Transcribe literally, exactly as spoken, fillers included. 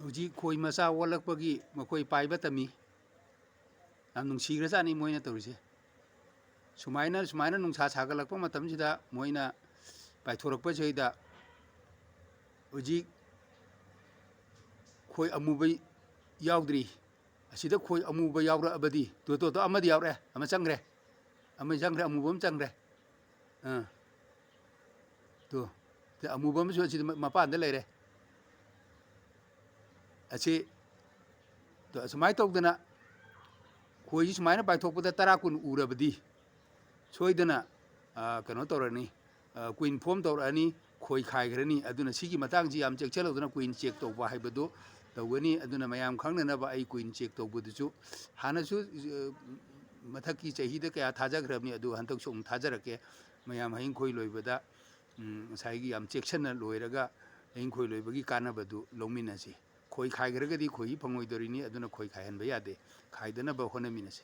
ꯍꯧꯖꯤꯛ ꯈꯣꯏ ꯃꯆꯥ ꯑꯣꯜꯂꯛꯄꯒꯤ ꯃꯈꯣꯏ ꯄꯥꯏꯕ ꯇꯝꯃꯤ꯫ ꯌꯥꯝ ꯅꯨꯡꯁꯤꯈ꯭ꯔꯖꯥꯠꯅꯤ ꯃꯣꯏꯅ ꯇꯧꯔꯤꯁꯦ꯫ ꯁꯨꯃꯥꯏꯅ, ꯁꯨꯃꯥꯏꯅ ꯅꯨꯡꯁꯥ ꯁꯥꯒꯠꯂꯛꯄ ꯃꯇꯝꯁꯤꯗ ꯃꯣꯏꯅ ꯄꯥꯏꯊꯣꯔꯛꯄꯁꯤꯗ ꯍꯧꯖꯤꯛ ꯈꯣꯏ ꯑꯃꯨꯕ ꯌꯥꯎꯗ꯭ꯔꯤ꯫ ꯑꯁꯤꯗ ꯈꯣꯏ ꯑꯃꯨꯕ ꯌꯥꯎꯔꯛꯑꯕꯗꯤ, ꯇꯣ, ꯇꯣ, ꯇꯣ, ꯑꯃꯗꯤ ꯌꯥꯎꯔꯛꯑꯦ, ꯑꯃ ꯆꯪꯈ꯭ꯔꯦ, ꯑꯃ ꯆꯪꯈ꯭ꯔꯦ, ꯑꯃꯨꯕ ꯑꯃ ꯆꯪꯈ꯭ꯔꯦ꯫ ꯑꯥ, ꯇꯣ, ꯁꯤ ꯑꯃꯨꯕ ꯑꯃꯁꯨ ꯑꯁꯤꯗ ꯃ-, ꯃꯄꯥꯟꯗ ꯂꯩꯔꯦ꯫ ꯑꯁꯤ, ꯇꯣ, ꯑꯁꯨꯃꯥꯏꯅ ꯇꯧꯗꯅ ꯈꯣꯏꯁꯤ ꯁꯨꯃꯥꯏꯅ ꯄꯥꯏꯊꯣꯛꯄꯗ ꯇꯔꯥ ꯀꯨꯟ ꯎꯔꯕꯗꯤ ꯁꯣꯏꯗꯅ, ꯑ, ꯀꯩꯅꯣ ꯇꯧꯔꯅꯤ, ꯑ, queen form ꯇꯧꯔꯛꯑꯅꯤ, ꯈꯣꯏ ꯈꯥꯏꯈ꯭ꯔꯅꯤ꯫ ꯑꯗꯨꯅ ꯁꯤꯒꯤ ꯃꯇꯥꯡꯁꯤ ꯌꯥꯝ ꯆꯦꯛꯁꯤꯜꯍꯧꯗꯅ queen check ꯇꯧꯕ ꯍꯥꯏꯕꯗꯨ ꯇꯧꯒꯅꯤ꯫ ꯑꯗꯨꯅ ꯃꯌꯥꯝ ꯈꯪꯅꯅꯕ ꯑꯩ queen check ꯇꯧꯕꯗꯨꯁꯨ ꯍꯥꯟꯅꯁꯨ, ꯑ, ꯃꯊꯛꯀꯤ ꯆꯍꯤꯗ ꯀꯌꯥ ꯊꯥꯖꯈ꯭ꯔꯕꯅꯤ, ꯑꯗꯨ ꯍꯟꯗꯛꯁꯨ ꯑꯃꯨꯛ ꯊꯥꯖꯔꯛꯀꯦ꯫ ꯃꯌꯥꯝ ꯍꯌꯤꯡ ꯈꯣꯏ ꯂꯣꯏꯕꯗ, ꯎꯝ, ꯉꯁꯥꯏꯒꯤ ꯌꯥꯝ ꯆꯦꯛꯁꯤꯟꯅ ꯂꯣꯏꯔꯒ ꯍꯌꯤꯡ ꯈꯣꯏ ꯂꯣꯏꯕꯒꯤ ꯀꯥꯟꯅꯕꯗꯨ ꯂꯧꯃꯤꯟꯅꯁꯤ꯫ ꯈꯣꯏ ꯈꯥꯏꯈ꯭ꯔꯒꯗꯤ ꯈꯣꯏꯍꯤ ꯐꯪꯉꯣꯏꯗꯣꯔꯤꯅꯤ, ꯑꯗꯨꯅ ꯈꯣꯏ ꯈꯥꯏꯍꯟꯕ ꯌꯥꯗꯦ꯫ ꯈꯥꯏꯗꯅꯕ ꯍꯣꯠꯅꯃꯤꯟꯅꯁꯤ꯫